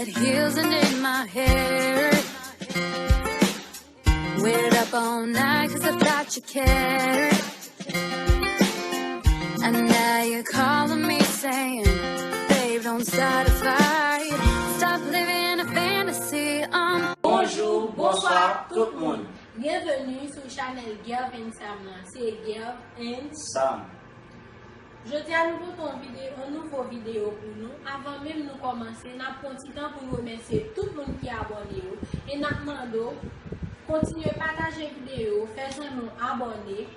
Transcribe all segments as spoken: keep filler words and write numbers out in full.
Heels and in my hair. Waited up all night 'cause I thought you cared. And now you're calling me saying, babe, don't start a fight. Stop living a fantasy. Um. Bonjou, bonswa, tout moun. Byenveni sou chanèl Gerv and Sam lan. Se Gerv and Sam. Jodi a nou pote yon vide-, yon nouvo videyo pou nou. Avan menm nou kòmanse, n ap pran ti tan pou n remèsye tout moun ki abòne yo. E n ap mande w kontinye pataje videyo, fè zanmi w abòne,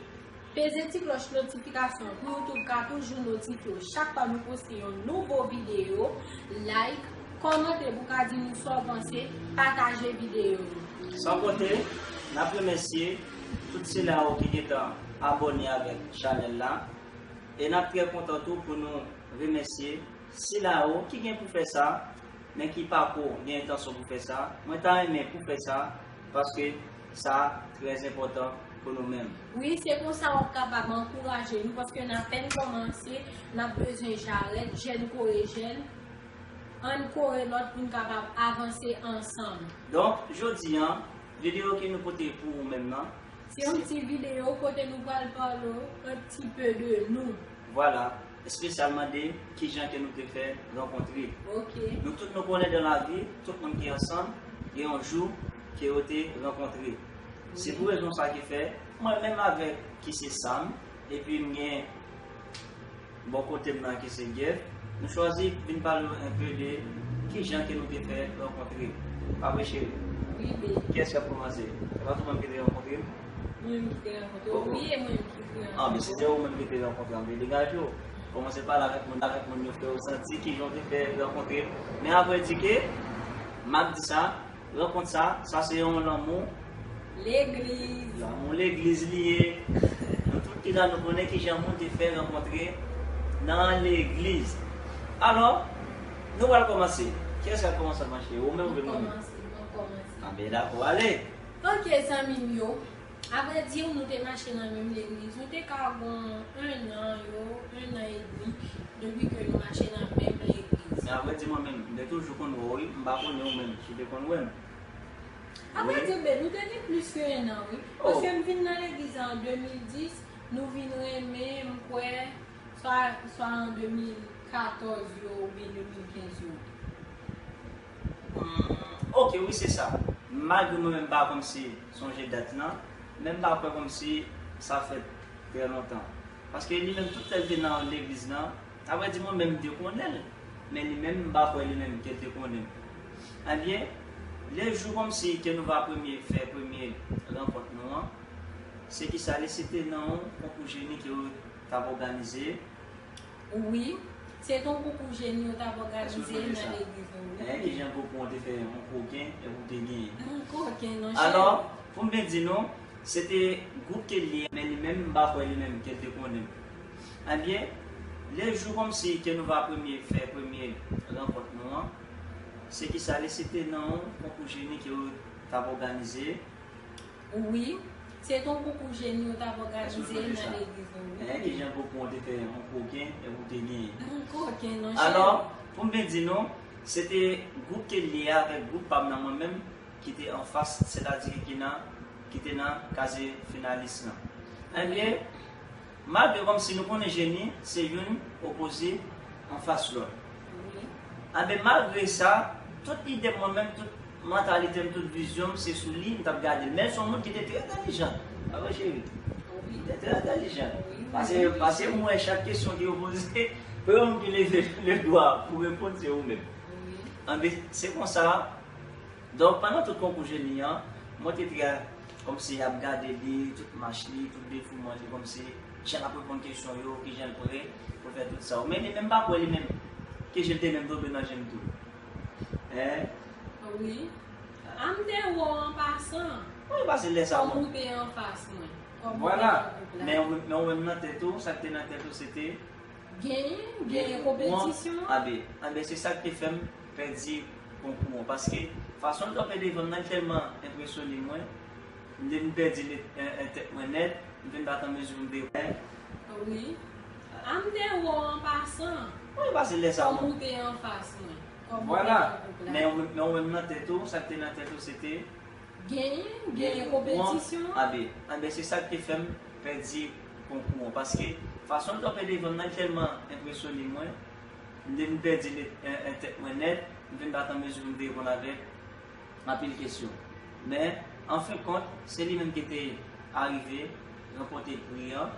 peze ti klòch notifikasyon pou YouTube ka toujou notifye w chak fwa nou poste yon nouvo videyo. Like, kòmante pou ka di nou sa w panse, pataje videyo yo. San konte, n ap remèsye tout sila yo ki gentan abòne avèk chanèl la. E n ap trè kontan tou pou nou remèsye sila yo ki gen pou fè sa, men ki pako gen entansyon pou fè sa. Mwen ta renmen pou fè sa, paske sa trè enpòtan pou nou menm. Wi, se konsa w ap kapab ankouraje nou, paske n apèn kòmanse, n ap bezwen jarèt, jèn kore jèn, ann kore lòt pou n kapab avanse ansanm. Donk, jodi a, videyo ke nou pote pou ou menm nan, se yon ti videyo kote nou pral pale w un petit peu de nou. Vwala, espesyalman de kijan ke nou te fè rankontre. Ok. Nou tout nou konnen dan lavi, tout moun ki ansanm, gen yon jou ke yo te rankontre. Se pou rezon sa ki fè, mwen menm avèk ki se Sam, epi m gen bò kote m nan ki se Gerv, nou chwazi vin pale w enpe de kijan ke nou te fè rankontre. Pa vre, cheri? Wi, baby. Kiyès k ap kòmanse? Se pa tou mwen ki te rankontre m? Mwen menm ki te rankontre w. Oh. Wi, e mwen menm ki te rankontre w. Ah, men si se ou menm ki te rankontre m, degaje w. Kòmanse pale avèk moun, avèk moun yo, fè yo santi kijan w te fè rankontre m. Men avrèdike, m ap di sa, rankont sa, sa se yon lanmou. Legliz. Lanmou legliz li ye. Nou tout ki la, nou konnen kijan moun te fè rankontre nan legliz. Alò, nou pral kòmanse. Kiyès k ap kòmanse, ma chérie? Ou menm oubyen mwen menm? Mwen kòmanse, mwen kòmanse. Ah, ben, dakò, ale. Ok, zanmi m yo. Avrèdi, nou te mache nan menm legliz. Nou te ka gon en an yo, en an edmi, depi ke nou mache nan menm legliz. Men avrèdi, mwen menm, m te toujou konn wè w, wi. M pa konnen ou menm, si w te konn wè m. Avrèdi, ben, nou te gen plis ke en an, wi. Oh. Paske m vin nan legliz an de mil dis, nou vin renmen, m kwè, swa, swa an de mil katòz yo, oubyen de mil kenz yo. Hmm, ok, wi, se sa. Malgre mwen menm m pa kòmsi sonje dat lan, men m pa kwè kòmsi sa fèt trè lontan. Paske li menm, tout lè l te nan legliz lan, avrèdi, mwen menm m te konnen l, men li menm, m pa kwè li menm ke l te konnen m. Ebyen, le jou kòmsi ke nou va premye fè premye rankont nou an, se kisa li, se te nan yon konkou jeni ke yo t ap òganize. Wi, se te yon konkou jeni yo t ap òganize nan legliz nou, wi. Èske w sonje sa? Hein, kijan konkou an te fè yon koken, epi w te genyen. Yon koken, non, cheri. Alò, pou m byen di nou, se te gwoup ke l ye, men li menm, m pa kwè li menm ke l te konnen m. Ebyen, le jou kòmsi ke nou va premye fè premye rankont nou an, se kisa li, se te nan yon konkou jeni ke yo t ap òganize. Wi, se te yon konkou jeni yo t ap òganize nan legliz nou, wi. Èske w sonje sa? Hein, kijan konkou an te fè yon koken, epi w te genyen. Yon koken, non, cheri. Alò, pou m byen di nou, se te gwoup ke l ye avèk gwoup pa m nan mwen menm ki te anfas, sètadi ki nan, ki te nan kaze finalis lan. Ebyen, malgre kòmsi nou konnen jeni, se youn opoze anfas lòt. Wi. Anben, malgre sa, tout ide m mwen menm, tout mantalite m, tout vizyon m, se sou li m t ap gade l. Men l se yon moun ki te trè entèlijan. Pa vre, cheri? Wi. Li te trè entèlijan. Wi, wi, wi. Paske, paske m wè chak kesyon ke yo poze, premye moun ki leve ledwa pou reponn, se ou menm. Wi. Anben, se konsa, Donk, pandan tout konkou jeni an, mwen te trè kòmsi ap gade li, tout mach li, tout defouman li, kòmsi jan l ap reponn kesyon yo, kijan l prè pou l fè tout sa yo. Men li menm pa kwè li menm ke je l te menm tonbe nan je m tou. Hein? Wi. A, m te wè w an pasan. Wi, paske lè sa a, kòm ou te anfas mwen. Kòm ou te nan gwoup la. Vwala. Men ou, men ou menm nan tèt ou, sa k te nan tèt ou, se te Genyen, genyen konpetisyon. Anben, anben, se sa k te fè m pèdi konkou an. Paske fason l kanpe devan m nan, li tèlman enpresyone mwen, m te vin pèdi le, en, en tèt mwen nèt, m te vin pa t an mezi pou m te wè. Wi. A, m te wè w an pasan. Wi, paske lè sa a, kòm ou te anfas mwen. Vwala. Men ou menm, men ou menm nan tèt ou, sa k te nan tèt ou, se te genyen, genyen konpetisyon. Anben, anben, se sa k te fè m pèdi konkou an. Paske fason l kanpe devan m nan tèlman enpresyone mwen, m te vin pèdi nèt, en, en tèt mwen nèt, m vin pa t an mezi pou m te reponn avèk anpil kesyon. Men, an fen kont, se li menm ki te arive ranpòte pri an.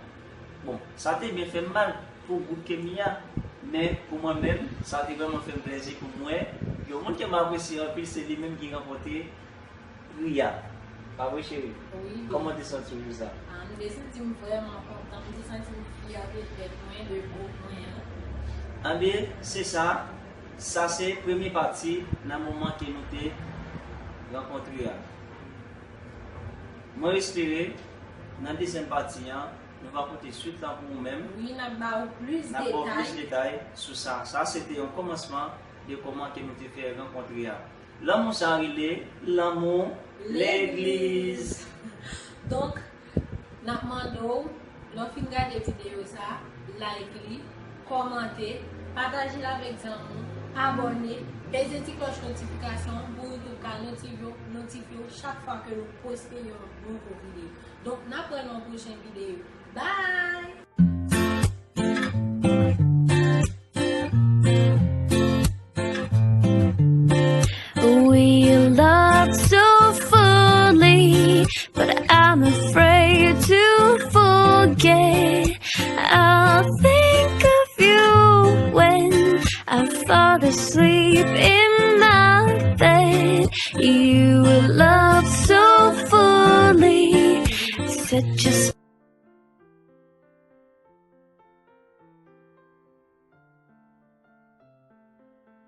Bon, sa te byen fè m mal pou gwoup ke m ye a, men pou mwen menm, sa te vrèman fè m plezi pou m wè yon moun ke m apresye anpil, se li menm ki ranpòte pri a. Pa vre, cheri? Wi. Kòman w te santi w jou sa? Ah, m te santi m vrèman kontan, m te santi m fyè de tèt mwen, de gwoup mwen an. Anben, se sa. Sa se premye pati nan moman ke nou te rankontre a. Mwen espere, nan dezyèm pati an, nou va pote swit lan pou ou menm. Wi, n ap ba ou plis detay. N ap ba ou plis detay sou sa. Sa se te yon kòmansman de kòman ke nou te fè rankontre a. Lanmou sa rele lanmou legliz. Donk, n ap mande w, lè w fin gade videyo sa, like li, kòmante, pataje l avèk zanmi w, abòne, peze ti klòch notifikasyon an pou YouTube ka notifye w, notifye w chak fwa ke nou poste yon nouvo videyo. Donk, n ap wè nan yon pwochen videyo. Bye! We loved so fully, but I'm afraid to forget. I'll think of you when I fall asleep in my bed. You loved so fully, such a